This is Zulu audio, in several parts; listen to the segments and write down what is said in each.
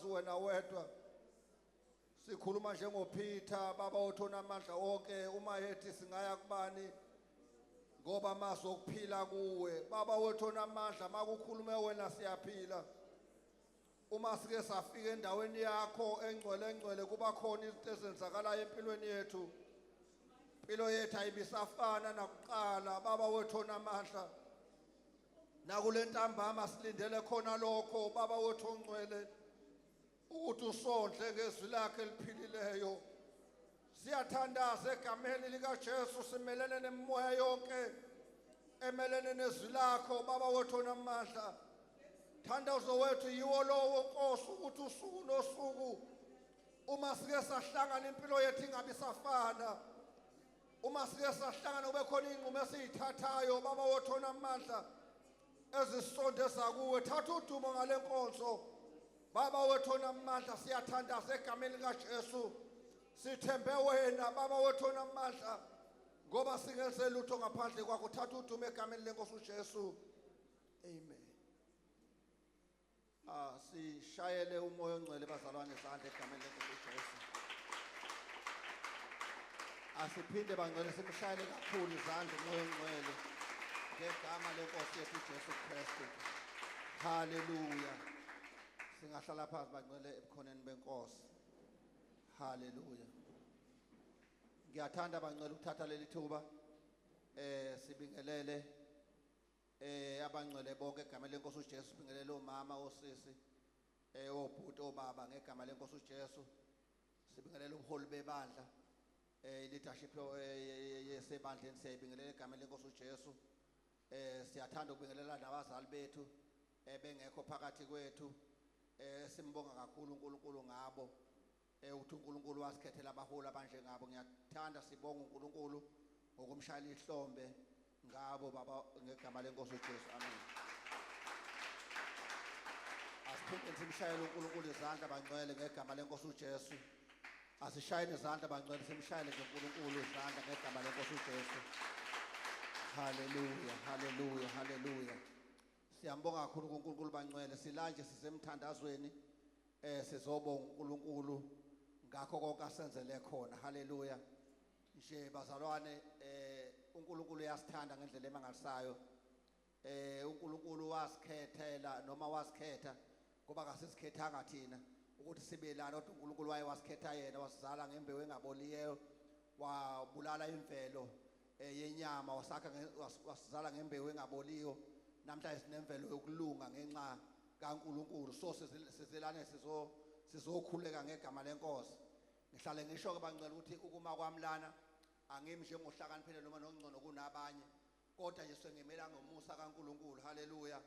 wena wedwa. Sikhuluma njengoPeter baba wethu onamandla onke, uma ethi singaya kubani ngoba amazwi okuphila kuwe. Baba wethu onamandla, makukhulume wena siyaphila. Uma sike safika endaweni yakho engcwele engcwele, kuba khona izinto ezenzakalayo empilweni yethu. Impilo yethu ayibisafana nakuqala baba wethu onamandla. Nakule ntambama silindele khona lokho baba wethu ongcwele, ukuthi usondle ngezwi lakhe eliphilileyo. Siyathandaza egameni likaJesu, simelene nemimoya yonke emelene nezwi lakho baba wethu onamandla. Thandazo wethu yiwo lowo Nkosi, ukuthi usuku nosuku uma sike sahlangana impilo yethu ingabe isafana. Uma sike sahlangana kube khona iy'nqumo esiyithathayo baba wethu onamandla ezisondeza kuwe. Thatha udumo ngale nkonzo baba wethu onamandla. Siyathandaza egameni likaJesu, sithembe wena baba wethu onamandla, ngoba singenze lutho ngaphandle kwakho. Thatha udumo egameni lenkosi uJesu, amen. Sishayele umoya ongcwele bazalwane izandla egameni lenkosi uJesu. Asiphinde bangcwele simshayele kakhulu izandla umoya ongcwele ngegama lenkosi yethu uJesu Kristu. Haleluya. Singahlala phansi bangcwele ebukhoneni benkosi. Haleluya. Ngiyathanda bangcwele ukuthatha leli thuba sibingelele abangcwele bonke egameni lenkosi uJesu. Sibingelele omama, osisi, obhuti, obaba ngegama lenkosi uJesu. Sibingelele ubuholi bebandla, leadership yesebandleni, siyayibingelela egameni lenkosi uJesu. Siyathanda ukubingelela nabazali bethu bengekho phakathi kwethu. Simbonga kakhulu uNkulunkulu ngabo, ukuthi uNkulunkulu wasikhethela abaholi abanjengabo. Ngiyathanda sibonga uNkulunkulu ngokumshayela ihlombe ngabo baba ngegama lenkosi uJesu, amen. Asiphinde simshayele uNkulunkulu izandla bangcwele ngegama lenkosi uJesu. Asishayele izandla bangcwele, simshayele nje uNkulunkulu izandla ngegama lenkosi uJesu. Haleluya, haleluya, haleluya. Siyambonga kakhulu kuNkulunkulu bangcwele. Silanje sisemthandazweni, sizobonga uNkulunkulu ngakho konke asenzele khona. Haleluya. Nje bazalwane, uNkulunkulu uyasithanda ngendlela emangalisayo. uNkulunkulu wasikhethela noma wasikhetha, ngoba kasisikhethanga thina ukuthi sibe lana, kodwa uNkulunkulu waye wasikhetha yena, wasizala ngembewu engaboliyeyo, wabulala imvelo yenyama, wasakha wasizala ngembewu engaboliyo. Namhlanje sinemvelo yokulunga ngenxa kaNkulunkulu. So sizelane sizokhuleka ngegama lenkosi. Ngihlale ngisho ke bangcwele ukuthi ukuma kwami lana angimi njengohlakaniphile noma nongcono kunabanye, kodwa nje sengimela ngomusa kaNkulunkulu. Haleluya.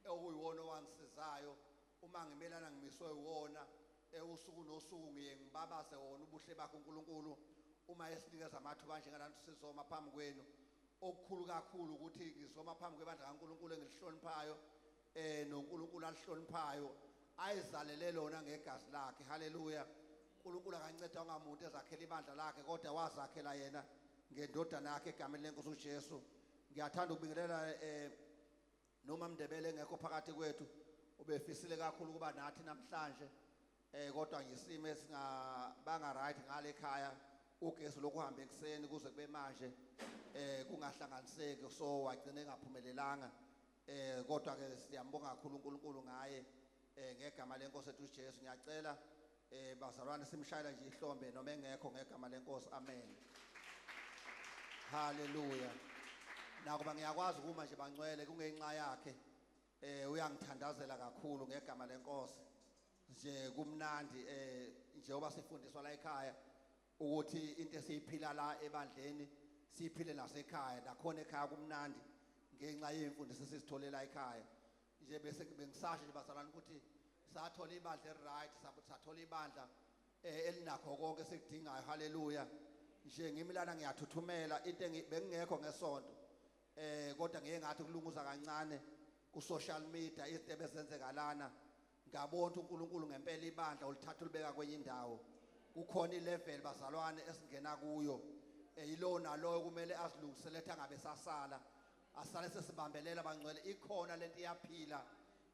Okuyiwona owangisizayo uma ngimelana ngimiswe iwona. Usuku nosuku ngiye ngibabaze wona ubuhle bakhe uNkulunkulu uma esinikeza amathuba njengalana sizoma phambi kwenu. Okukhulu kakhulu ukuthi ngizoma phambi kwebandla kaNkulunkulu engilihloniphayo, noNkulunkulu alihloniphayo, ayizalele lona ngegazi lakhe. Haleluya. uNkulunkulu akanceda ungamuntu ezakhela ibandla lakhe, kodwa wazakhela yena ngendodana yakhe egameni lenkosi uJesu. Ngiyathanda ukubingelela noma Mndebele engekho phakathi kwethu, ubefisile kakhulu ukuba nathi namhlanje, kodwa ngisimo esingabanga right ngale ekhaya, ugesi lokuhamba ekuseni kuze kube manje kungahlanganiseki, so wagcina engaphumelelanga. Kodwa ke siyambonga kakhulu uNkulunkulu ngaye ngegama lenkosi ethu uJesu. Ngiyacela bazalwane simshayela nje ihlombe noma engekho ngegama lenkosi, amen. Haleluya. Nakuba ngiyakwazi ukuma nje bangcwele kungenxa yakhe, uyangithandazela kakhulu ngegama lenkosi. Nje kumnandi njengoba sifundiswa la ekhaya ukuthi into esiyiphila la ebandleni siyiphile nasekhaya, nakhona ekhaya kumnandi ngenxa yemfundiso esizitholela ekhaya. Nje bese bengisasho nje bazalwane ukuthi sathola ibandla right, sathola ibandla elinakho konke esikudingayo. Haleluya. Nje ngimi lana ngiyathuthumela, into bengingekho ngesonto, kodwa ngiye ngathi kulunguza kancane ku social media izinto ebezenzeka lana, ngabona ukuthi uNkulunkulu ngempela ibandla ulithatha ulibeka kwenye indawo. Kukhona ilevel bazalwane esingena kuyo, yilona loyo kumele azilungisele ethi angabe sasala, asale sesibambelela bangcwele. Ikhona lento iyaphila,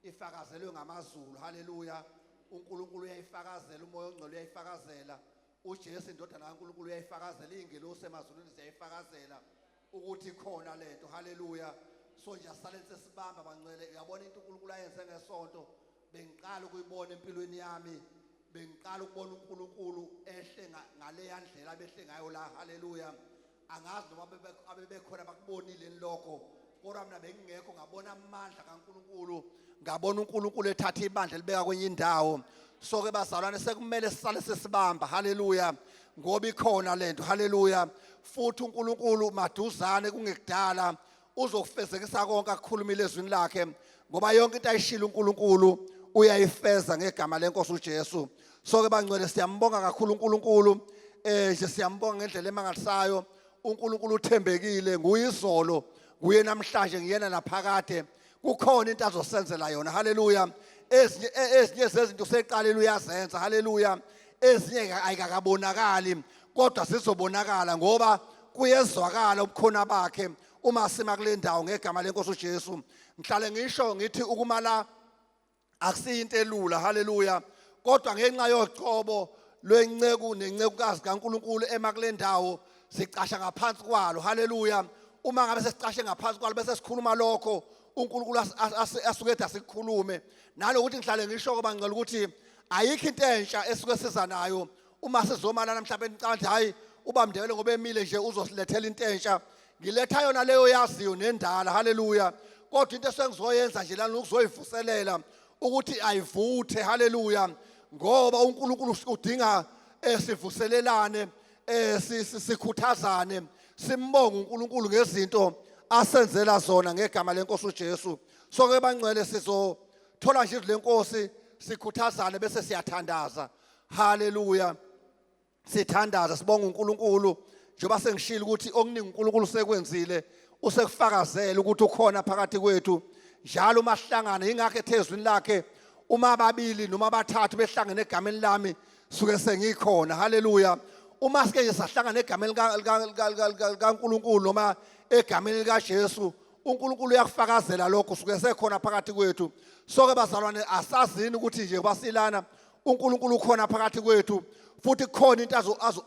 ifakazelwe ngamazulu. Haleluya. uNkulunkulu Uyayifakazela uMoya oNgcwele, uyayifakazela uJesu indodana kaNkulunkulu, uyayifakazela izingelosi emazulwini, ziyayifakazela ukuthi khona lento. Haleluya. So nje asale sesibamba bangcwele. Uyabona into uNkulunkulu ayenze ngesonto, bengiqala ukuyibona empilweni yami, bengiqala ukubona uNkulunkulu ehle ngaleya ndlela abehle ngayo la. Haleluya. Angazi noma abebekhona bakubonile lokho, kodwa mina bengingekho, ngabona amandla kaNkulunkulu, ngabona uNkulunkulu ethatha ibandla libeka kwenye indawo. So ke bazalwane, sekumele sisale sesibamba. Haleluya, ngoba ikhona lento. Haleluya. Futhi uNkulunkulu maduzane kungekudala uzokufezekisa konke akukhulumile ezwini lakhe, ngoba yonke into ayishilo uNkulunkulu uyayifeza ngegama lenkosi uJesu. So ke bangcwele, siyambonga kakhulu uNkulunkulu, nje siyambonga ngendlela emangalisayo. uNkulunkulu uthembekile, nguye izolo, nguye namhlanje, nguyena naphakade. Kukhona into azosenzela yona. Haleluya. Ezinye zezinto useqalile uyazenza. Haleluya. Ezinye ayikakabonakali, kodwa zizobonakala, ngoba kuyezwakala ubukhona bakhe uma sima kule ndawo ngegama lenkosi uJesu. Ngihlale ngisho ngithi ukuma la akusiyinto elula. Haleluya. Kodwa ngenxa yocobo lwenceku nencekukazi kaNkulunkulu ema kule ndawo, sicasha ngaphansi kwalo. Haleluya. Uma ngabe sesicashe ngaphansi kwalo bese sikhuluma lokho uNkulunkulu asuke ethi asikhulume nalokuthi. Ngihlale ngisho ngoba ngicela ukuthi ayikho into entsha esuke siza nayo uma sizoma lana. Mhlawumbe nicabanga ukuthi hayi, uBamndebele ngoba emile nje uzosilethela into entsha. Ngiletha yona leyo yaziyo nendala. Haleluya. Kodwa into esengizoyenza nje lana ukuzoyivuselela ukuthi ayivuthe. Haleluya. Ngoba uNkulunkulu udinga sivuselelane, sikhuthazane, simbonge uNkulunkulu ngezinto asenzela zona ngegama lenkosi uJesu. So ke bangcwele, sizothola nje izwi lenkosi, sikhuthazane, bese siyathandaza. Haleluya. Sithandaza, sibonga uNkulunkulu, njengoba sengishilo ukuthi okuningi uNkulunkulu sekwenzile, usekufakazela ukuthi ukhona phakathi kwethu njalo uma sihlangana. Ingakho ethe ezwini lakhe, uma ababili noma abathathu behlangene egameni lami, suke sengikhona. Haleluya. Uma sike nje sahlangana egameni likaNkulunkulu noma egameni likaJesu, uNkulunkulu uyakufakazela lokho, suke sekhona phakathi kwethu. So ke bazalwane, asazini ukuthi nje basilana uNkulunkulu ukhona phakathi kwethu, futhi kukhona into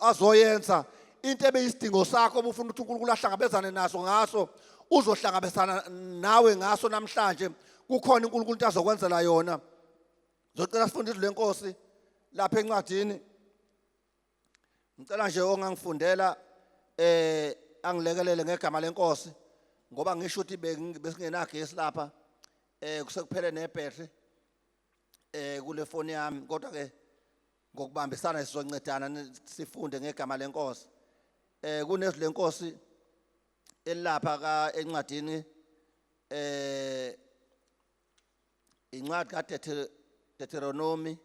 azoyenza. Into ebeyisidingo sakho obufuna ukuthi uNkulunkulu ahlangabezane naso ngaso, uzohlangabezana nawe ngaso namhlanje. Kukhona uNkulunkulu into azokwenzela yona. Ngizocela sifunde izwi lenkosi lapha encwadini. Ngicela nje ongangifundela angilekelele ngegama lenkosi, ngoba ngisho ukuthi besingenagesi lapha, kusekuphele nebhetri kule foni yami, kodwa ke ngokubambisana sizoncedana sifunde ngegama lenkosi. Kunezwi lenkosi elapha ka encwadini, incwadi ka Deuteronomy,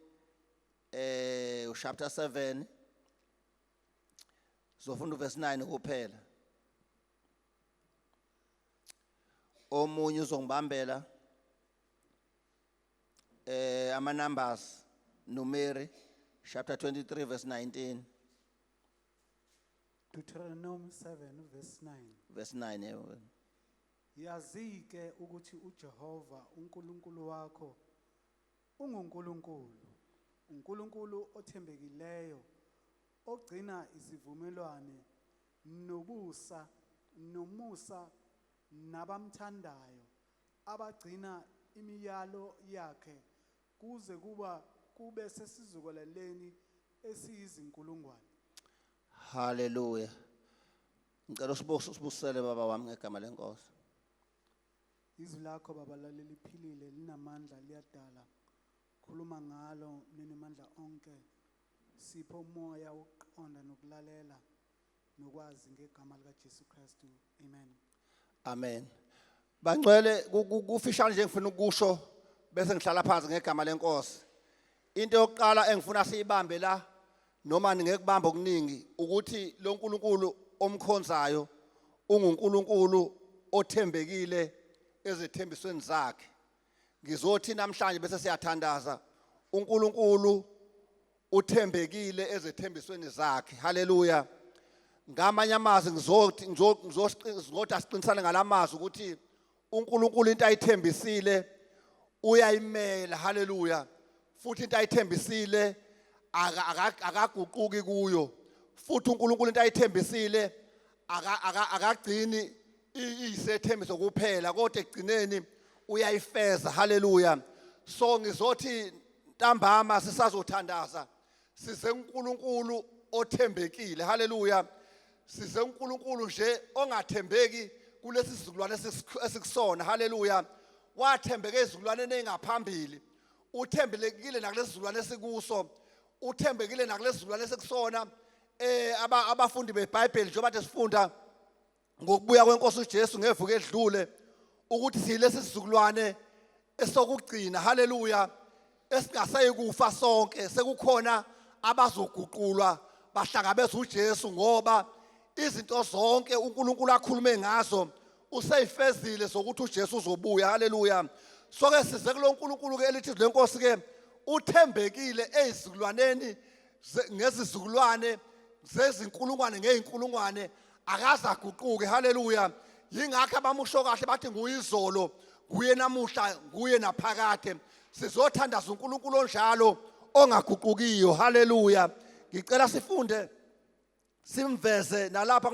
chapter 7. Sizofunda uverse 9 kuphela. Omunye uzongibambela ama numbers, Numeri chapter 23 verse 19. Deuteronomy 7 verse 9. Verse 9, yebo. Yazi-ke ukuthi uJehova uNkulunkulu wakho unguNkulunkulu, uNkulunkulu othembekileyo, ogcina izivumelwane nobusa nomusa nabamthandayo, abagcina imiyalo yakhe kuze kuba kube sesizukulwaneni esiyizinkulungwane. Haleluya. Ngicela usibusele baba wami ngegama lenkosi. Izwi lakho baba laliphilile, linamandla, liyadala. Khuluma ngalo mninimandla onke. Sipho umoya wokuqonda nokulalela nokwazi ngegama likaJesu Kristu. Amen. Amen. Bangcwele, kufishane nje ngifuna ukusho bese ngihlala phansi ngegama lenkosi. Into yokuqala engifuna siyibambe la, noma ningekubamba okuningi, ukuthi lo nkulunkulu omkhonzayo unguNkulunkulu othembekile ezethembisweni zakhe. Ngizothi namhlanje bese siyathandaza, uNkulunkulu uthembekile ezethembisweni zakhe. Haleluya. Ngamanye amazwi ngizothi asiqinisane ngalamazwi ukuthi uNkulunkulu into ayithembisile uyayimela. Haleluya. Futhi into ayithembisile Akaguquki kuyo futhi uNkulunkulu into ayithembisile akagcini iyisethembiso kuphela, kodwa ekugcineni uyayifeza. Haleluya. So ngizothi ntambama sisazothandaza size uNkulunkulu othembekile. Haleluya. Size uNkulunkulu nje ongathembeki kulesi sizukulwane esikusona. Haleluya. Wathembeke ezizukulwaneni engaphambili, uthembekile nakulesi sizukulwane esikuso, uthembekile nakulesi sizukulwane esikusona. Abafundi beBhayibheli njengoba sifunda ngokubuya kwenkosi uJesu ngevuko edlule ukuthi siyilesi sizukulwane esokugcina. Haleluya. Esingasayikufa sonke, sekukhona abazoguqulwa bahlangabeza uJesu, ngoba izinto zonke uNkulunkulu akhulume ngazo useyifezile zokuthi uJesu uzobuya. Haleluya. Soke size kulo nkulunkulu ke elithi lenkosi ke uthembekile ezizukulwaneni ngezizukulwane zezinkulungwane ngeyinkulungwane, akaze aguquke. Haleluya. Yingakho abamusho kahle bathi nguyizolo, nguye namuhla, nguye naphakade. Sizothandaza uNkulunkulu onjalo ongaguqukiyo. Haleluya. Ngicela sifunde simveze nalapha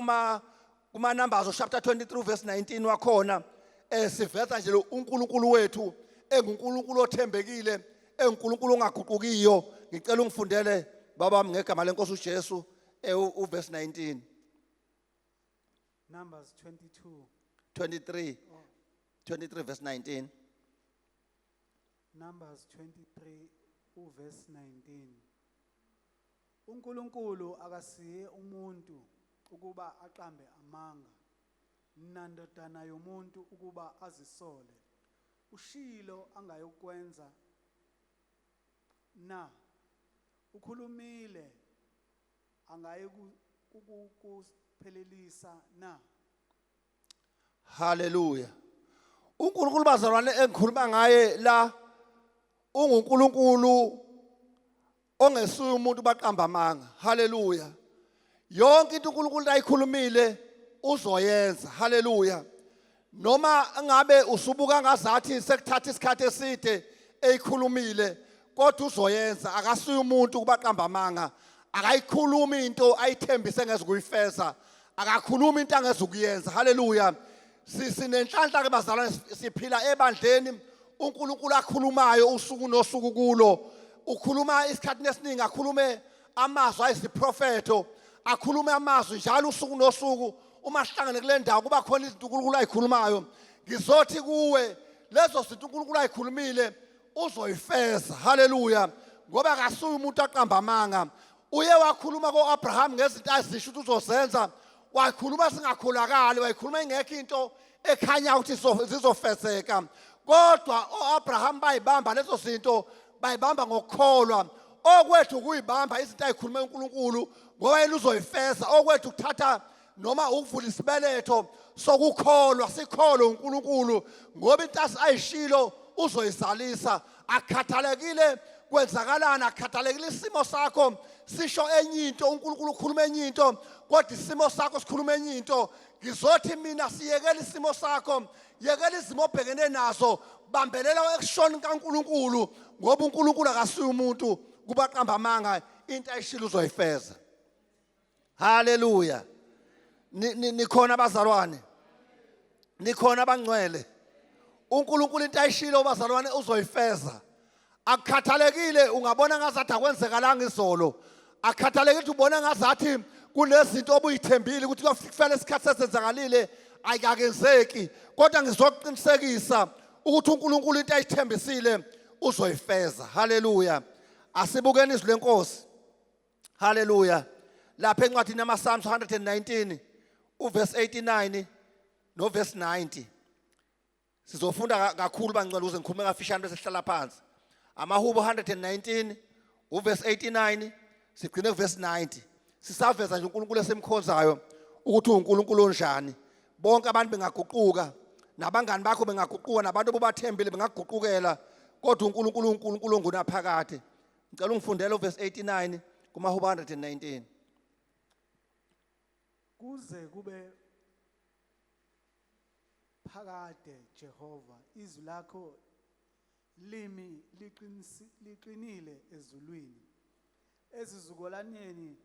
kuma Numbers chapter 23 verse 19 wakhona, siveza nje uNkulunkulu wethu enguNkulunkulu othembekile, enguNkulunkulu ongaguqukiyo. Ngicela ungifundele baba ngegama lenkosi uJesu uverse 19. Numbers 22. 23. 23 verse 19. Numbers 23 uverse 19. uNkulunkulu akasiye umuntu ukuba aqambe amanga, nandodana yomuntu ukuba azisole. Ushilo angayokwenza na? Ukhulumile angaye ukuphelelisa na? Haleluya. uNkulunkulu bazalwane engikhuluma ngaye la unguNkulunkulu ongesuye umuntu baqamba amanga. Haleluya. Yonke into uNkulunkulu ayikhulumile uzoyenza. Haleluya. Noma ngabe usubuka ngazathi sekuthatha isikhathi eside eyikhulumile, kodwa uzoyenza. Akasuye umuntu kubaqamba amanga. Akayikhulumi into ayithembise ngezukuyifeza, akakhulumi into angezukuyenza. Haleluya. Sinenhlanhla ke bazalwane, siphila ebandleni uNkulunkulu akhulumayo usuku nosuku kulo. Ukhuluma isikhathi esiningi, akhulume amazwi ayisiprofetho, akhulume amazwi njalo usuku nosuku. Uma sihlangene kule ndawo kuba khona izinto uNkulunkulu ayikhulumayo. Ngizothi kuwe lezo zinto uNkulunkulu ayikhulumile uzoyifeza. Haleluya. Ngoba akasuye umuntu aqamba amanga. Uye wakhuluma koAbraham ngezinto azisho ukuthi uzozenza, wakhuluma singakholakali, wayikhuluma ingekho into ekhanya ukuthi zizofezeka, kodwa oAbraham bayibamba lezo zinto, bayibamba ngokukholwa. Okwethu ukuyibamba izinto ayikhulume uNkulunkulu, ngoba yena uzoyifeza. Okwethu ukuthatha noma ukuvula isibeletho sokukholwa, sikholwe uNkulunkulu, ngoba into ayishilo uzoyizalisa. Akukhathalekile kwenzakalani, akukhathalekile isimo sakho sisho enye into, uNkulunkulu ukhuluma enye into, kodwa isimo sakho sikhuluma enye into. Ngizothi mina siyekela isimo sakho, yekela izimo obhekene nazo, bambelela ekushoni kaNkulunkulu, ngoba uNkulunkulu akasuye umuntu kubaqamba amanga, into ayishilo uzoyifeza. Haleluya. Nikhona abazalwane, nikhona abangcwele. uNkulunkulu into ayishilo bazalwane uzoyifeza. Akukhathalekile ungabona ngazathi akwenzekalanga izolo, akukhathalekile ukuthi ubona ngazathi kunezinto obuyithembile ukuthi kuyofika isikhathi sesenzakalile, ayikakenzeki, kodwa ngizokuqinisekisa ukuthi uNkulunkulu into ayithembisile uzoyifeza. Haleluya. Asibukeni izwi lenkosi. Haleluya. Lapha encwadini yamaPsalms 119 uverse 89 noverse 90. Sizofunda kakhulu bangcwele ukuze ngikhulume kafishane bese sihlala phansi. Amahubo 119 uverse 89 sigcine kuverse 90. Sisaveza nje uNkulunkulu esimkhonzayo ukuthi uNkulunkulu onjani. Bonke abantu bengaguquka, nabangani bakho bengaguquka, nabantu obubathembile bengaguqukela, kodwa uNkulunkulu uNkulunkulu ongunaphakade. Ngicela ungifundele uverse 89 kumahubo 119. Kuze kube phakade Jehova, izwi lakho limi liqinile ezulwini. Ezizukulwaneni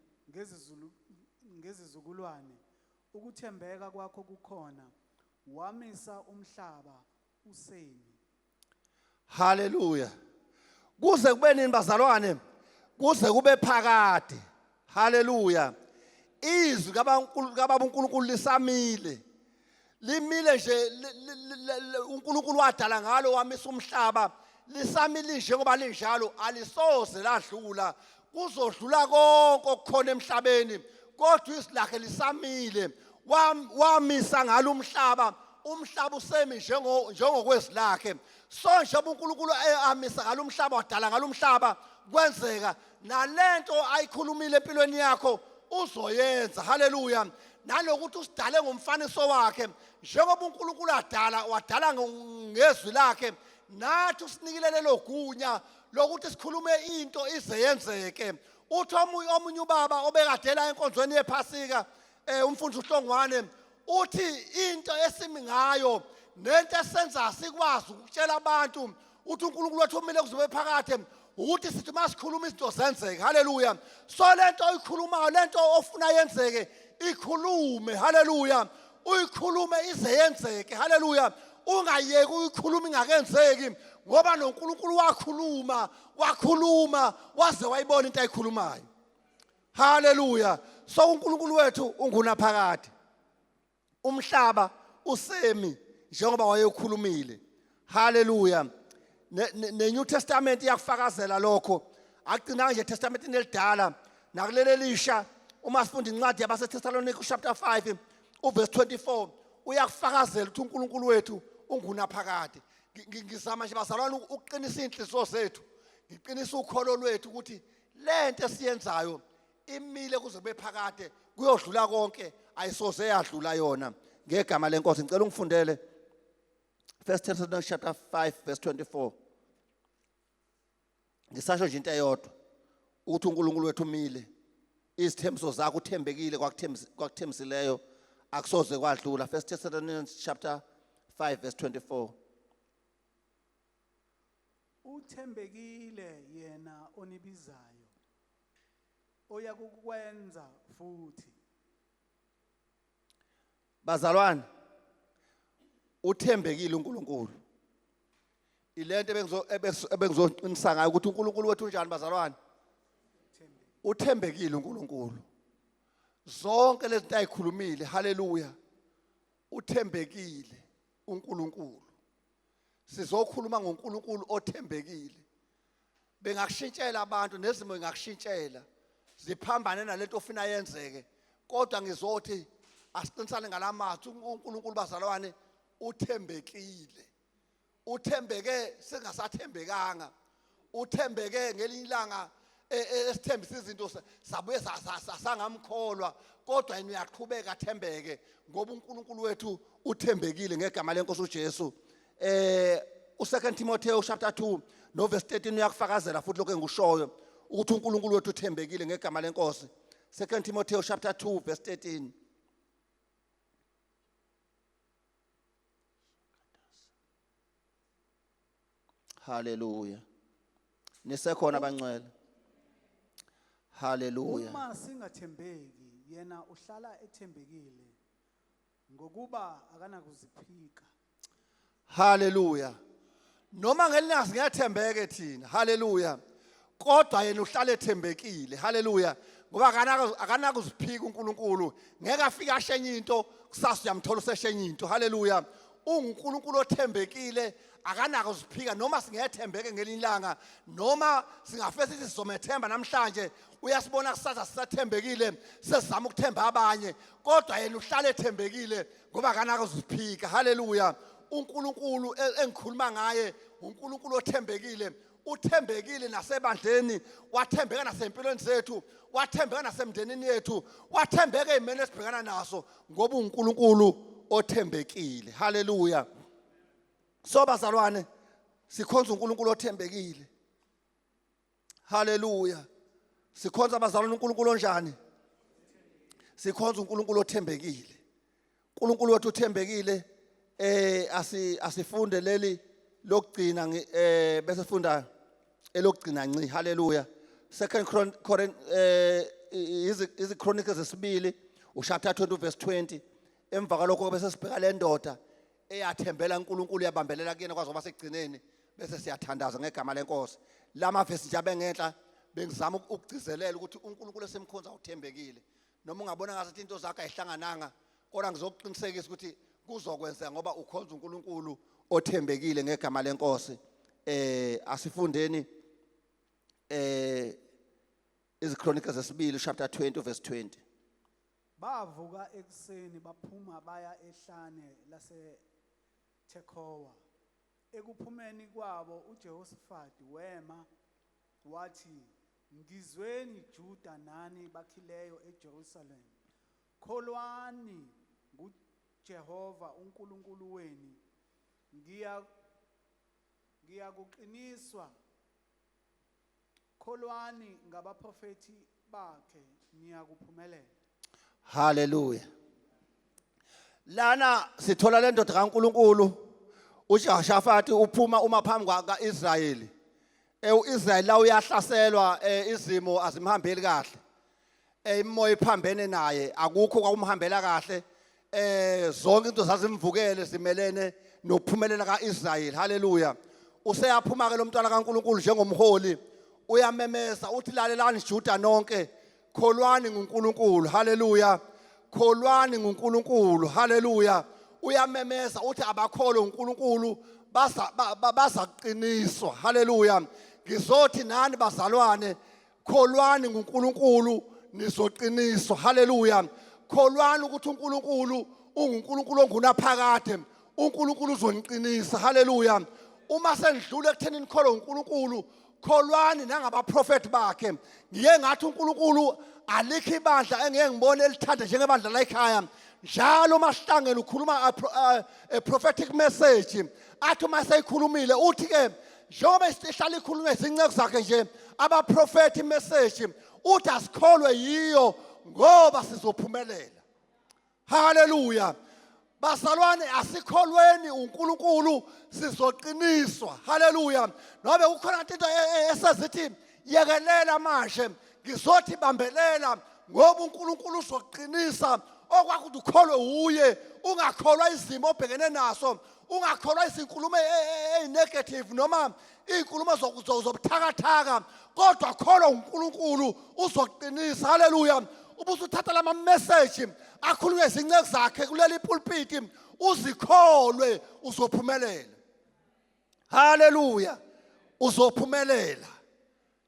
ngezizukulwane ukuthembeka kwakho kukhona, wamisa umhlaba usemi. Haleluya. Kuze kube nini bazalwane? Kuze kube phakade. Haleluya. Izwi kaBaba uNkulunkulu lisamile. Limile nje, uNkulunkulu wadala ngalo wamisa umhlaba, lisamile njengoba linjalo, alisoze ladlula. Kuzodlula konke okukhona emhlabeni, kodwa izwi lakhe lisamile. Wamisa ngalo umhlaba, umhlaba usemi njengokwezwi lakhe. So njengoba uNkulunkulu amisa ngalo umhlaba, wadala ngalo umhlaba, kwenzeka nalento ayikhulumile empilweni yakho uzoyenza. Haleluya. Nalokuthi usidale ngomfaniso wakhe, njengoba uNkulunkulu adala, wadala ngezwi lakhe, nathi usinikile lelo gunya lokuthi sikhulume into ize yenzeke. Uthi omunye ubaba obekadela enkonzweni yePhasika, umfundisi uHlongwane, uthi into esimi ngayo nento esenza sikwazi ukutshela abantu uthi uNkulunkulu wethu umile kuzobe phakade, ukuthi sithi masikhuluma izinto zenzeke. Haleluya. So lento oyikhulumayo, lento ofuna yenzeke, ikhulume. Haleluya. Uyikhulume ize yenzeke. Haleluya. Ungayeki uyikhuluma ingakenzeki, ngoba noNkulunkulu wakhuluma, wakhuluma waze wayibona into ayikhulumayo. Haleluya. So uNkulunkulu wethu ungunaphakade. Umhlaba usemi njengoba wayekhulumile. Haleluya. Ne New Testament iyakufakazela lokho. Akugcinanga nje eTestamentini elidala, nakuleli elisha. Uma sifunda incwadi yabaseThesalonika chapter 5 uverse 24, uyakufakazela ukuthi uNkulunkulu wethu ungunaphakade. Ngizama nje bazalwane ukuqinisa inhliziyo zethu, ngiqinisa ukholo lwethu ukuthi lento esiyenzayo imile kuze kube phakade, kuyodlula konke, ayisoze yadlula yona. Ngegama lenkosi ngicela ungifundele First Thessalonians chapter 5 verse 24. Ngisasho nje into eyodwa, ukuthi uNkulunkulu wethu umile, izithembiso zakhe uthembekile, kwakuthembisileyo akusoze kwadlula. First Thessalonians chapter 5 verse 24. Uthembekile yena onibizayo, oyakukwenza futhi. Bazalwane, uthembekile uNkulunkulu. Ilento ebengizoqinisa ngayo ukuthi uNkulunkulu wethu unjani bazalwane? Uthembekile uNkulunkulu. Zonke lezi zinto ayikhulumile, haleluya, uthembekile uNkulunkulu. Sizokhuluma ngoNkulunkulu othembekile. Bengakushintshela abantu, nezimo ingakushintshela, ziphambane nalento ofuna yenzeke, kodwa ngizothi asiqinisane ngalamazwi. uNkulunkulu bazalwane uthembekile. Uthembeke singasathembekanga, uthembeke ngelinye ilanga esithembisa izinto sabuye sangamkholwa, kodwa yena uyaqhubeka athembeke, ngoba uNkulunkulu wethu uthembekile ngegama lenkosi uJesu. U2 Timothy chapter 2 no verse 13 uyakufakazela futhi lokho engikushoyo, ukuthi uNkulunkulu wethu uthembekile ngegama lenkosi. 2 Timothy chapter 2 verse 13. Haleluya. Nisekhona abangcwele? Haleluya. Uma singathembeki, yena uhlala ethembekile, ngokuba akanakuziphika. Haleluya. Noma ngelinye singathembeke thina. Haleluya. Kodwa yena uhlala ethembekile. Haleluya. Ngoba akanakuziphika uNkulunkulu. Ngeke afike ashenye into, kusasa uyamthola useshenye into. Haleluya. UnguNkulunkulu othembekile, akanakuziphika. Noma singethembeke ngelinye ilanga, noma singafesa sithi sizomethemba namhlanje, uyasibona kusasa sisathembekile, sesizama ukuthemba abanye, kodwa yena uhlala ethembekile ngoba akanakuziphika. Haleluya. uNkulunkulu engikhuluma ngaye uNkulunkulu othembekile. Uthembekile nasebandleni, wathembeka nasempilweni zethu, wathembeka nasemndenini yethu, wathembeka ezimeni esibhekana naso, ngoba uNkulunkulu othembekile. Haleluya. So bazalwane, sikhonza uNkulunkulu othembekile. Haleluya. Sikhonza abazalwane uNkulunkulu onjani? Sikhonza uNkulunkulu othembekile. uNkulunkulu wethu uthembekile. Asifunde leli lokugcina, bese sifunda elokugcina nci. Haleluya. Second Izi Chronicles esibili uchapter 20 verse 20. Emva kwalokho bese sibheka le ndoda eyathembela uNkulunkulu, yabambelela kuyena kwaze kwaba sekugcineni, bese siyathandaza ngegama lenkosi. Lama verse nje abengenhla bengizama ukugcizelela ukuthi uNkulunkulu esimkhonza uthembekile. Noma ungabona ngathi into zakhe ayihlangananga, kodwa ngizokuqinisekisa ukuthi kuzokwenzeka ngoba ukhonza uNkulunkulu othembekile ngegama lenkosi. Asifundeni iziChronicles esibili chapter 20 verse 20. Bavuka ekuseni, baphuma baya ehlane lase Tekowa. Ekuphumeni kwabo uJehoshaphat wema wathi, "Ngizweni Juda nani bakhileyo eJerusalem. Kholwani nguJehova uNkulunkulu wenu. Ngiyakuqiniswa. Kholwani ngabaprofeti bakhe, niyakuphumelela." Hallelujah. Lana sithola le ndoda kaNkuluNkulu uJehoshaphat uphuma uma phambi kaIsrayeli. UIsrael la uyahlaselwa, izimo azimhambeli kahle. Imoya iphambene naye, akukho kwakumhambela kahle. Zonke into zazimvukele zimelene nokuphumelela kaIsrael. Hallelujah. Useyaphuma ke lo mntwana kaNkuluNkulu njengomholi, uyamemeza uthi, "Lalelani Juda nonke, kholwani nguNkulunkulu." Hallelujah. Kholwani nguNkulunkulu. Hallelujah. Uyamemeza uthi abakholwe uNkulunkulu baza baza kuqiniswa. Hallelujah. Ngizothi nani bazalwane, kholwani nguNkulunkulu, nizoqiniswa. Hallelujah. Kholwani ukuthi uNkulunkulu unguNkulunkulu ongunaphakade, uNkulunkulu uzoniqinisa. Hallelujah. Uma sendlule ekutheni nikholwe uNkulunkulu, kholwani nangabaprofeti bakhe. Ngiye ngathi uNkulunkulu alikho ibandla engeke ngibone elithanda njengebandla la ekhaya. Njalo uma sihlangene ukhuluma a prophetic message, athi uma seyikhulumile uthi ke njengoba ihlala ikhulunywa izinceku zakhe nje abaprofeti message, uthi asikholwe yiyo ngoba sizophumelela. Haleluya. Bazalwane, asikholweni uNkulunkulu, sizoqiniswa. Haleluya. Nobe kukhona into esezithi yekelela manje, ngizothi bambelela ngoba uNkulunkulu uzoqinisa okwakuthi ukholwe uye, ungakholwa izimo obhekene naso, ungakholwa izinkulumo ezinegative noma izinkulumo zobuthakathaka, kodwa kholwa uNkulunkulu, uzoqinisa. Haleluya. Ubusuthatha lama message akhulunywe izinceku zakhe kuleli pulpit, uzikholwe, uzophumelela. Haleluya. Uzophumelela.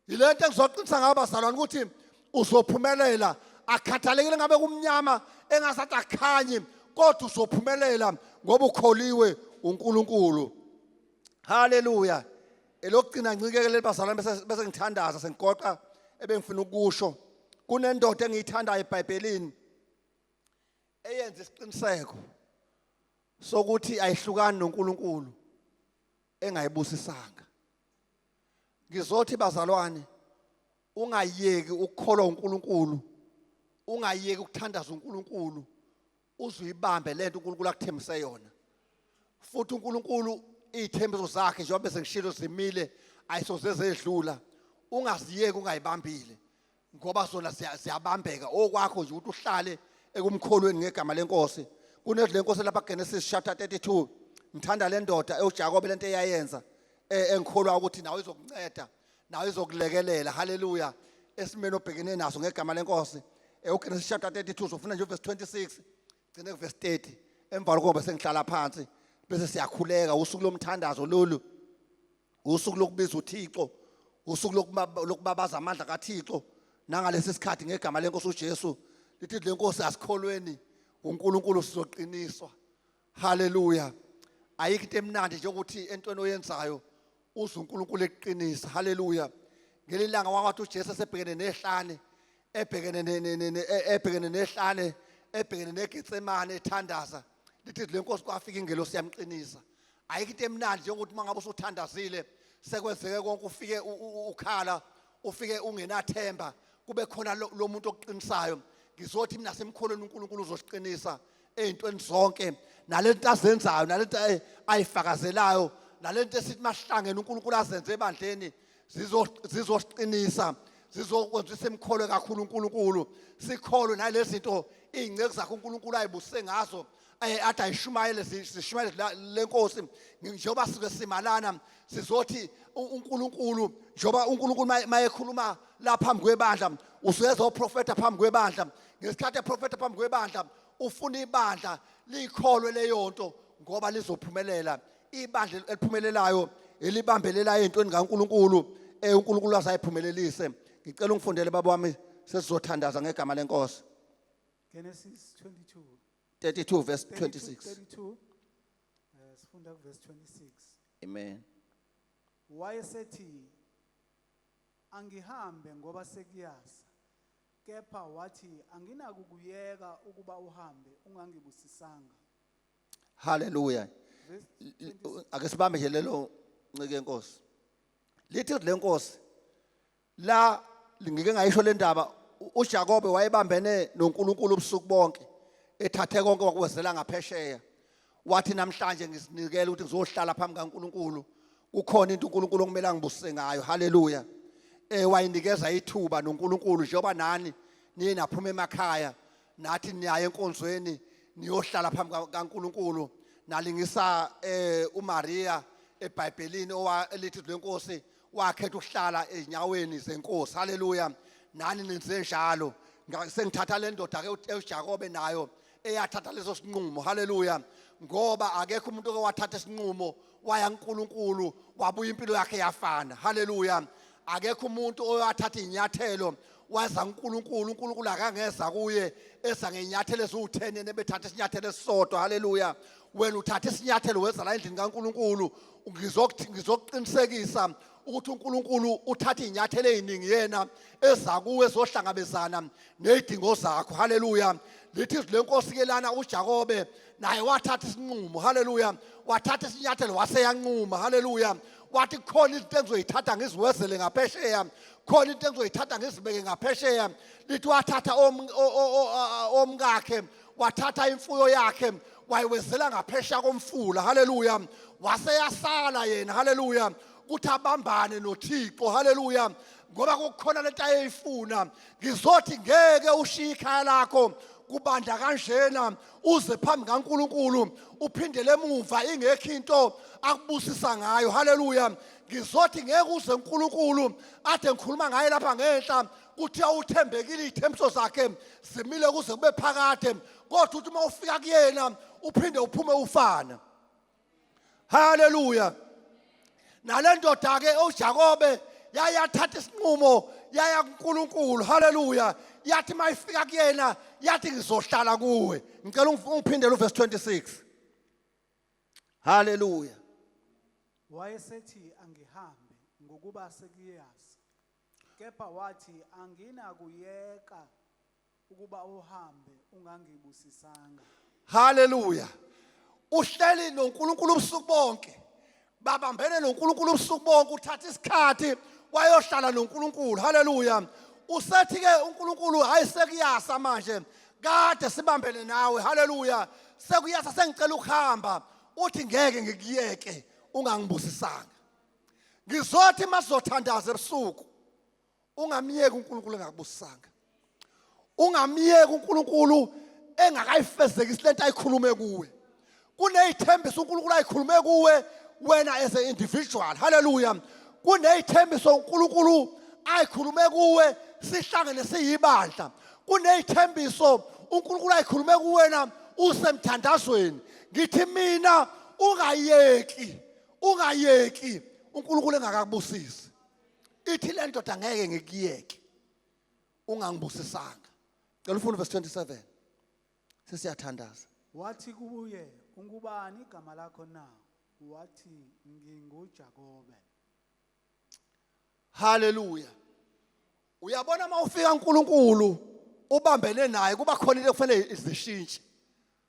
Yilento engizoqinisa ngayo bazalwane ukuthi uzophumelela, akhathalekile ngabe kumnyama engasathi akhanyi, kodwa uzophumelela ngoba ukholiwe uNkulunkulu. Haleluya. Elokugcina ncikeke leli bazalwane, bese ngithandaza, sengigoqa ebengifuna ukusho. Kunendoda engiyithandayo eBhayibhelini eyenza isiqiniseko sokuthi ayihlukani noNkulunkulu engayibusisanga. Ngizothi bazalwane, ungayeki ukukholwa uNkulunkulu, ungayeki ukuthandaza uNkulunkulu, uzuyibambe lento uNkulunkulu akuthembise yona. Futhi uNkulunkulu izithembiso zakhe, njengoba bese ngishilo, zimile, ayisoze zedlula. Ungaziyeki ungayibambile ngoba zona ziyabambeka. Okwakho nje ukuthi uhlale ekumkholweni ngegama lenkosi. Kunezwi lenkosi lapha Genesis chapter 32. Ngithanda le ndoda uJakobe, lento eyayenza, engikholwa ukuthi nawe izokunceda, nawe izokulekelela. Haleluya. Esimeni obhekene naso ngegama lenkosi, uGenesis chapter 32, uzofuna nje verse 26 gcine kuverse 30. Emva lokho bese ngihlala phansi, bese siyakhuleka. Usuku lomthandazo lolu, usuku lokubiza uThixo, usuku lokubabaza amandla kaThixo nangalesi sikhathi ngegama lenkosi uJesu. Lithi lenkosi, asikholweni uNkulunkulu, sizoqiniswa. Haleluya. Ayikho into emnandi njengokuthi entweni oyenzayo uze uNkulunkulu ekuqinisa. Haleluya. Ngelilanga wakwathi uJesu esebhekene nehlane, ebhekene nehlane, ebhekene neGetsemane, ethandaza, lithi lenkosi kwafika ingelosi yamqinisa. Ayikho into emnandi njengokuthi uma ngabe usuthandazile, sekwenzeke konke, ufike ukhala, ufike ungenathemba, kube khona lo muntu okuqinisayo. Ngizothi mina semkholweni uNkulunkulu uzosiqinisa ey'ntweni zonke, nalento azenzayo, nalento ayifakazelayo, nalento esithi masihlangene uNkulunkulu azenze ebandleni, zizosiqinisa. zizokwenza simkholwe kakhulu uNkulunkulu, sikholwe nalezi zinto izinceku zakhe uNkulunkulu ayibusise ngazo, athi ayishumayele, sishumayele lenkosi. Njengoba sike simalana sizothi uNkulunkulu, njengoba uNkulunkulu mayekhuluma la phambi kwebandla, usuke ezoprofeta phambi kwebandla. Ngesikhathi eprofeta phambi kwebandla, ufuna ibandla likholwe leyo nto ngoba lizophumelela. Ibandla eliphumelelayo elibambelelayo entweni kaNkulunkulu, uNkulunkulu azayiphumelelise. Ngicela ungifundele baba wami, sesizothandaza ngegama lenkosi. Genesis 22. 32 verse 26. 32. Sifunda ku verse 26. Amen. Wayesethi angihambe ngoba sekuyasa, kepha wathi anginakukuyeka ukuba uhambe ungangibusisanga. Hallelujah. Verse 26. Ake sibambe nje lelo ncike enkosi. Lithi le nkosi la ngike ngayisho le ndaba, uJakobe wayebambene noNkulunkulu ubusuku bonke, ethathe konke wakwezela ngaphesheya. Wathi namhlanje ngisinikela ukuthi ngizohlala phambi kaNkulunkulu, kukhona into uNkulunkulu okumele angibusise ngayo. Haleluya. Wayinikeza ithuba noNkulunkulu, njengoba nani niye naphuma emakhaya nathi niyaye enkonzweni niyohlala phambi kaNkulunkulu. Nalingisa uMaria eBhayibhelini elithi lenkosi wakhetha ukuhlala ezinyaweni zenkosi. Haleluya. Nani nenze njalo. Sengithatha le ndoda ke uJakobe nayo eyathatha leso sinqumo. Haleluya. Ngoba akekho umuntu owathatha isinqumo waya kuNkulunkulu wabuya impilo yakhe yafana. Haleluya. Akekho umuntu owathatha inyathelo waza kuNkulunkulu, uNkulunkulu akangeza kuye eza ngenyathelo eziwu10 yena ebethatha isinyathelo esisodwa. Haleluya. Wena uthatha isinyathelo weza la endlini kaNkulunkulu, ngizokuqinisekisa ukuthi uNkulunkulu uthatha inyathelo eziningi yena eza kuwe ezohlangabezana nezidingo zakho. Haleluya. Lithi izwi lenkosi ke lana uJakobe naye wathatha isinqumo. Haleluya. Wathatha isinyathelo waseyanquma. Haleluya. Wathi khona izinto engizoyithatha ngiziwezele ngaphesheya, khona into engizoyithatha ngizibeke ngaphesheya. Lithi wathatha omkakhe, wathatha imfuyo yakhe wayiwezela ngaphesheya komfula. Haleluya. Waseyasala yena. Haleluya. Kuthi abambane noThixo. Haleluya. Ngoba kukhona lento ayeyifuna. Ngizothi ngeke ushiye ikhaya lakho kubanda kanjena uze phambi kaNkulunkulu uphindele emuva ingekho into akubusisa ngayo. Haleluya. Ngizothi ngeke uze uNkulunkulu ade ngikhuluma ngaye lapha ngenhla kuthiwa uthembekile, izithembiso zakhe zimile kuze kube phakade, kodwa uthi uma ufika kuyena uphinde uphume ufana. Haleluya. Nale ndoda ke uJakobe yayathatha isinqumo yaya kuNkulunkulu. Haleluya. Yathi mayifika kuyena yathi ngizohlala kuwe. Ngicela ungiphindele uverse 26. Haleluya. Wayesethi angihambe ngokuba sekuyasa, kepha wathi anginakuyeka ukuba uhambe ungangibusisanga. Haleluya. Uhleli noNkulunkulu ubusuku bonke, babambene noNkulunkulu ubusuku bonke, uthatha isikhathi wayohlala noNkulunkulu. Haleluya. Usethi ke uNkulunkulu hayi sekuyasa manje, kade sibambene nawe. Haleluya. Sekuyasa sengicela ukuhamba. Uthi ngeke ngikuyeke ungangibusisanga. Ngizothi masizothandaza ebusuku ungamyeki uNkulunkulu engakubusisanga, ungamyeki uNkulunkulu engakayifezekisi lento ayikhulume kuwe. Kuneyithembiso uNkulunkulu ayikhulume kuwe wena as an individual. Haleluya. Kuneyithembiso uNkulunkulu ayikhulume kuwe sihlangene siyibandla. Kuneyithembiso uNkulunkulu ayikhulume kuwena usemthandazweni. Ngithi mina ungayeki, ungayeki uNkulunkulu engakakubusisi. Ithi le ndoda ngeke ngikuyeke ungangibusisanga. Cela ufunde verse 27. Sesiyathandaza. Wathi kuye ungubani igama lakho na? Wathi nginguJakobe. Haleluya. Uyabona mawufika uNkulunkulu ubambene naye kuba khona into ekufanele izishintshe.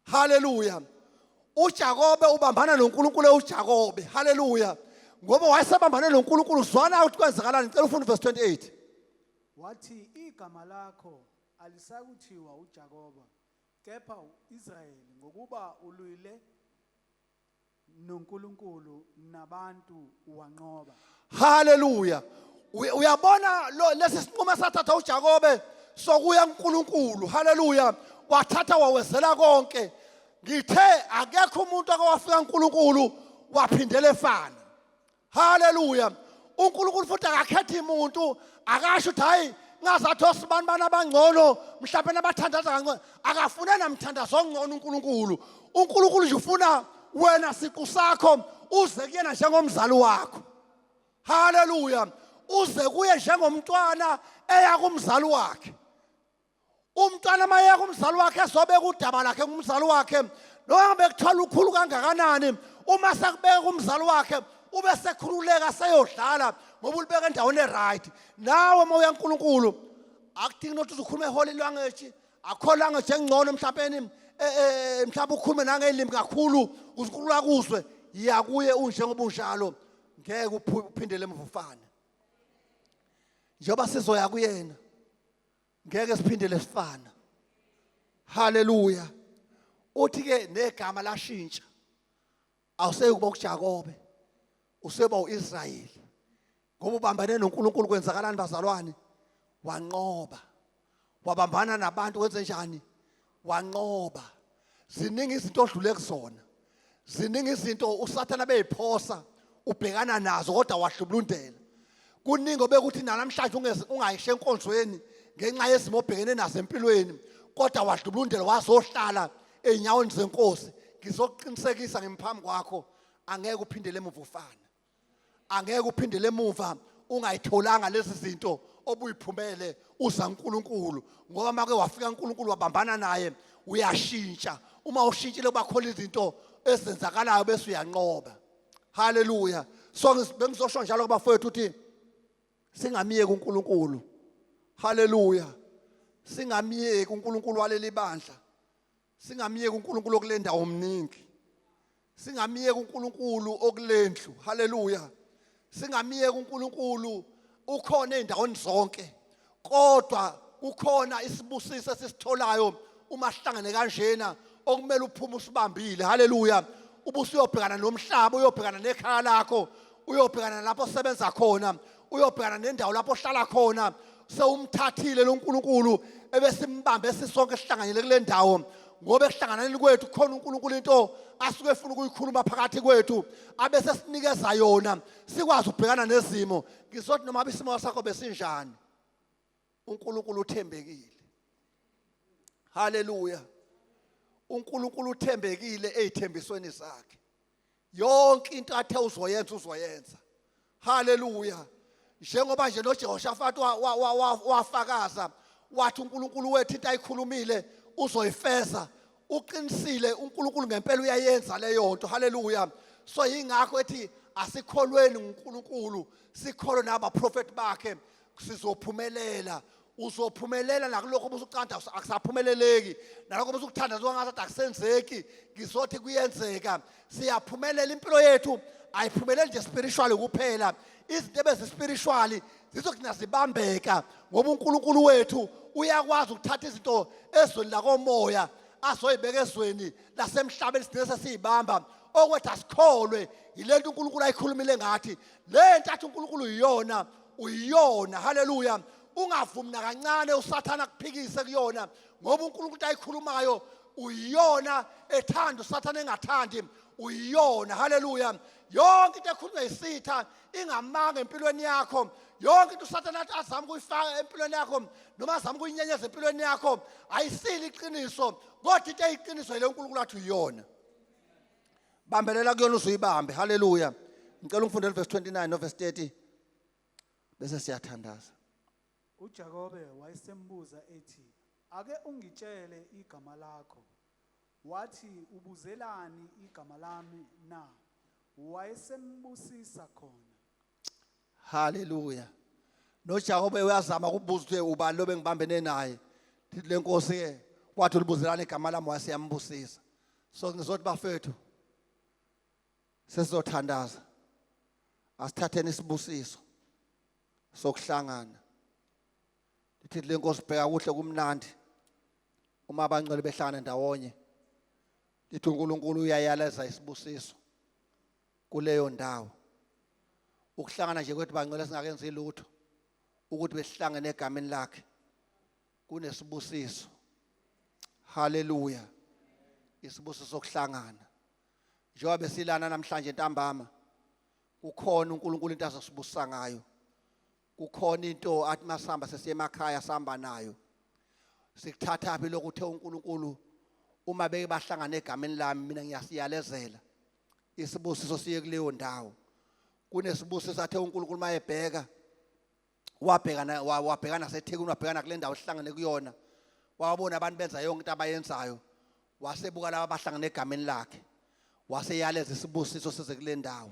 Haleluya. uJakobe ubambana noNkulunkulu uJakobe. Haleluya. Ngoba wayesebambane noNkulunkulu, zwana ukuthi kwenzakalani. Ngicela ufunde verse 28. Wathi igama lakho alisakuthiwa uJakobe kepha uIsrayeli, ngokuba ulwile noNkulunkulu nabantu wanqoba. Haleluya. Uyabona lo lesi sinqumo esathatha uJakobe sokuya kuNkulunkulu. Haleluya. Wathatha wawezela konke. Ngithe akekho umuntu akawafika kuNkulunkulu waphindela efana. Haleluya. UNkulunkulu futhi akakhethi umuntu, akasho ukuthi hayi ngazathi osibani bana abangcono mhlawumbe nabathandaza kangcono. Akafune namthandazo ongcono uNkulunkulu. UNkulunkulu nje ufuna wena siqu sakho uze kuyena njengomzali wakho. Haleluya. Uze kuye njengomntwana eya kumzali wakhe. Umntwana mayeya kumzali wakhe esobeka udaba lakhe kumzali wakhe, noma bekuthola ukhulu kangakanani, uma sekubeka kumzali wakhe ube sekhululeka seyodlala ngoba ulibeka endaweni eright. Nawe uma uya kuNkulunkulu akudingi nokuthi uzukhulume holy language, akho language engcono mhlawumbe mhlawumbe ukhulume nangelimi kakhulu ukuze uNkulunkulu akuzwe. Yiya kuye unjengoba unjalo, ngeke uphindele emuva ufane. Njengoba sizoya kuyena ngeke siphindele sifana. Haleluya. Uthi ke negama lashintsha, awuseyukuba uJakobe, useba uIsrayeli, ngoba ubambane noNkulunkulu. Kwenzakalani bazalwane? Wanqoba, wabambana nabantu. Wenze njani? Wanqoba. Ziningi izinto odlule kuzona, ziningi izinto uSathana beyiphosa ubhekana nazo, kodwa wahlubulundela. Kuningi obekuthi namhlanje ungayisho enkonzweni ngenxa yezimo obhekene nazo empilweni, kodwa wahlubulundela wazohlala ey'nyaweni zenkosi. Ngizokuqinisekisa ngemphambi kwakho, angeke uphindele emuva ufana, angeke uphindele emuva ungayitholanga lezi zinto obuyiphumele uza uNkulunkulu, ngoba make wafika uNkulunkulu wabambana naye uyashintsha. Uma ushintshile kuba khona izinto ezenzakalayo bese uyanqoba. Haleluya. So bengizosho njalo kubafowethu ukuthi singamiyeki uNkulunkulu. Haleluya. Singamiyeki uNkulunkulu waleli bandla, singamiyeki uNkulunkulu okule ndawo omningi, singamiyeki uNkulunkulu okulendlu. Haleluya. Singamiyeki uNkulunkulu, ukhona ezindaweni zonke, kodwa kukhona isibusiso esisitholayo uma sihlangene kanjena okumele uphume usibambile. Haleluya. Ubusuyobhekana nomhlaba, uyobhekana nekhaya lakho, uyobhekana lapho osebenza khona, uyobhekana nendawo lapho ohlala khona, sewumthathile lo nkulunkulu ebesimbambe sisonke sihlanganyele kule ndawo, ngoba ekuhlanganeni kwethu khona uNkulunkulu into asuke efuna ukuyikhuluma phakathi kwethu abese sinikeza yona sikwazi ukubhekana nezimo. Ngizothi noma isimo sakho besinjani, uNkulunkulu uthembekile. Haleluya. uNkulunkulu uthembekile ezithembisweni zakhe. Yonke into athe uzoyenza uzoyenza. Haleluya. Njengoba nje noJehoshafat wafakaza wathi uNkulunkulu wethu into ayikhulumile uzoyifeza. Uqinisile uNkulunkulu, ngempela uyayenza leyo nto. Haleluya. So yingakho ethi asikholweni uNkulunkulu, sikholwe nabaprofeti bakhe, sizophumelela. Uzophumelela nakulokho obusucanda akusaphumeleleki, nalokho obusukuthanda ngathi akusenzeki, ngizothi kuyenzeka. Siyaphumelela. Impilo yethu ayiphumeleli nje spiritually kuphela, izinto ebezi-spiritually zizogcina zibambeka, ngoba uNkulunkulu wethu uyakwazi ukuthatha izinto ezweni lakomoya azoyibeka ezweni lasemhlabeni, sigcine sesiyibamba. Okwethu asikholwe yile nto uNkulunkulu ayikhulumile ngathi, le nto athi uNkulunkulu uyiyona, uyiyona. Haleluya. Ungavumi nakancane uSathana akuphikise kuyona, ngoba uNkulunkulu ayikhulumayo uyiyona, ethanda uSathana engathandi uyiyona. Haleluya. Yonke into ekhulunywa isitha ingamanga empilweni yakho, yonke into uSathana athi azama ukuyifaka empilweni yakho noma azama ukuyinyenyeza empilweni yakho ayisili iqiniso, kodwa into eyiqiniso yile uNkulunkulu athi uyiyona. Bambelela kuyona uzuyibambe. Haleluya. Ngicela ungifundele verse 29 no verse 30 bese siyathandaza. UJakobe wayesembuza ethi, "Ake ungitshele igama lakho." Wathi, "Ubuzelani igama lami na?" Wayesembusisa khona. Haleluya. NoJakobe uyazama ukubuza ukuthi ubani lo bengibambene naye. Lithi le nkosi ke wathi ulibuzelana igama lami, wasiyambusisa. So ngizothi bafethu sesizothandaza, asithatheni isibusiso sokuhlangana. Lithi le nkosi, bheka kuhle kumnandi uma abangcwele behlangana ndawonye. Lithi uNkulunkulu uyayaleza isibusiso kuleyo ndawo. Ukuhlangana nje kwethu bangcwele singakenzi lutho. Ukuthi besihlangene egameni lakhe kunesibusiso. Haleluya. Isibusiso sokuhlangana. Njengoba besilana namhlanje ntambama, kukhona uNkulunkulu into azosibusa ngayo. Kukhona into athi masihamba sesiye emakhaya sihamba nayo. Sikuthatha phi lokhu uthe uNkulunkulu uma beke bahlangana egameni lami, mina ngiyasiyalezela isibusiso siye kuleyo ndawo. Kunesibusiso athe uNkulunkulu mayebheka, wabhekana wabhekana naseThekwini, wabhekana kule ndawo sihlangene kuyona, wabona abantu benza yonke into abayenzayo, wasebuka laba abahlangene egameni lakhe, waseyaleza isibusiso size kule ndawo.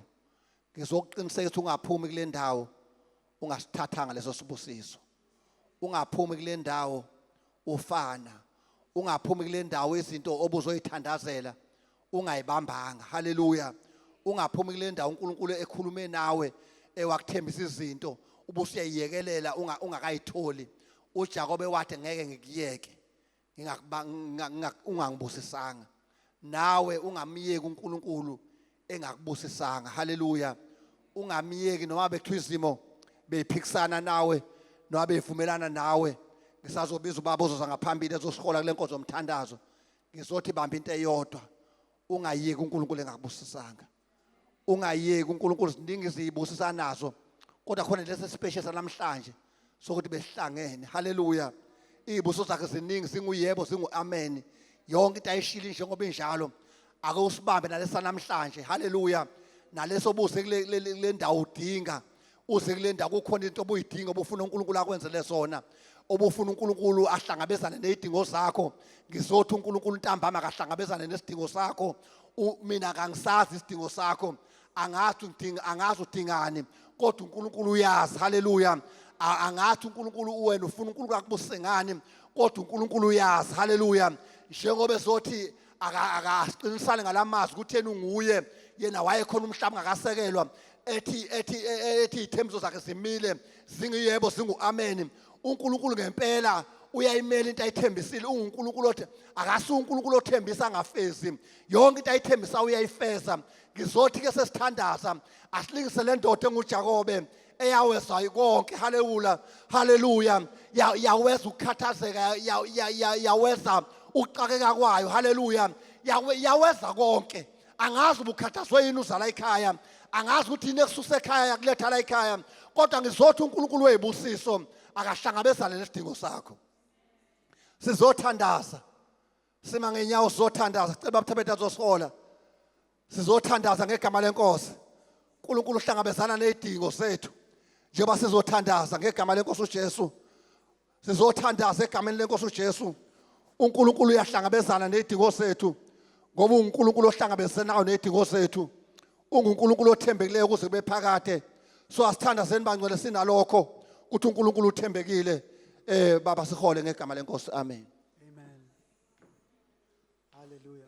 Ngizokuqinisekisa ungaphumi kule ndawo ungasithathanga leso sibusiso. Ungaphumi kule ndawo ufana, ungaphumi kule ndawo izinto obuzoyithandazela ungayibambanga. Haleluya. Ungaphumi kule ndawo uNkulunkulu ekhulume nawe ewakuthembisa izinto ubusuyayiyekelela ungakayitholi. uJakobe wathi ngeke ngikuyeke ungangibusisanga. Nawe ungamyeki uNkulunkulu engakubusisanga. Haleluya. Ungamyeki noma bekuthiwa izimo beyiphikisana nawe noma beyivumelana nawe. Ngisazobiza ubaba ozoza ngaphambili ezosihola kule nkonzo yomthandazo. Ngizothi bamba into eyodwa, ungayeki uNkulunkulu engakubusisanga. Ungayeki uNkulunkulu, ziningi izibusisa nazo, kodwa khona lesi special sanamhlanje sokuthi besihlangene. Haleluya. Izibusiso zakhe ziningi, zinguyebo, zingu amen. Yonke into ayishilo njengoba injalo. Ake usibambe nalesa namhlanje. Haleluya. Naleso buze kule ndawo udinga, uze kule ndawo kukhona into obuyidinga, obufuna uNkulunkulu akwenzele sona, obufuna uNkulunkulu ahlangabezane nezidingo zakho. Ngizothi uNkulunkulu ntambama akahlangabezane nesidingo sakho. Mina kangisazi isidingo sakho, angazi udinga, angazi udingani, kodwa uNkulunkulu uyazi. Haleluya. Angazi uNkulunkulu wena ufuna uNkulunkulu akubuse ngani, kodwa uNkulunkulu uyazi. Haleluya. Njengoba ezothi akasiqinisane ngalamazwi ukuthi yena unguye, yena wayekhona umhlaba ungakasekelwa, ethi izithembiso zakhe zimile, zingiyebo, zingu amen. uNkulunkulu ngempela uyayimela into ayithembisile. UnguNkulunkulu othi akasi uNkulunkulu othembisa angafezi, yonke into ayithembisa uyayifeza. Ngizothi ke sesithandaza asilingise le ndoda enguJakobe eyaweza konke. Haleluya, haleluya. Yaweza ukukhathazeka, yaweza ukuxakeka kwayo. Haleluya. Yaweza konke. Angazi ubukhathazwe yini uzala ekhaya, angazi ukuthi yini ekususa ekhaya yakuletha la ekhaya, kodwa ngizothi uNkulunkulu wezibusiso akahlangabezane nesidingo sakho. Sizothandaza sima ngenyawo, sizothandaza. Cela babuthabetha azosihola. Sizothandaza ngegama lenkosi. uNkulunkulu uhlangabezana nezidingo zethu njengoba sizothandaza ngegama lenkosi uJesu. Sizothandaza egameni lenkosi uJesu. uNkulunkulu uyahlangabezana nezidingo zethu ngoba uNkulunkulu ohlangabezanayo nezidingo zethu, unguNkulunkulu othembekileyo kuze kube phakade. So asithandazeni bangcwele, sinalokho ukuthi uNkulunkulu uthembekile. Baba sihole ngegama lenkosi. Amen. Amen. Hallelujah.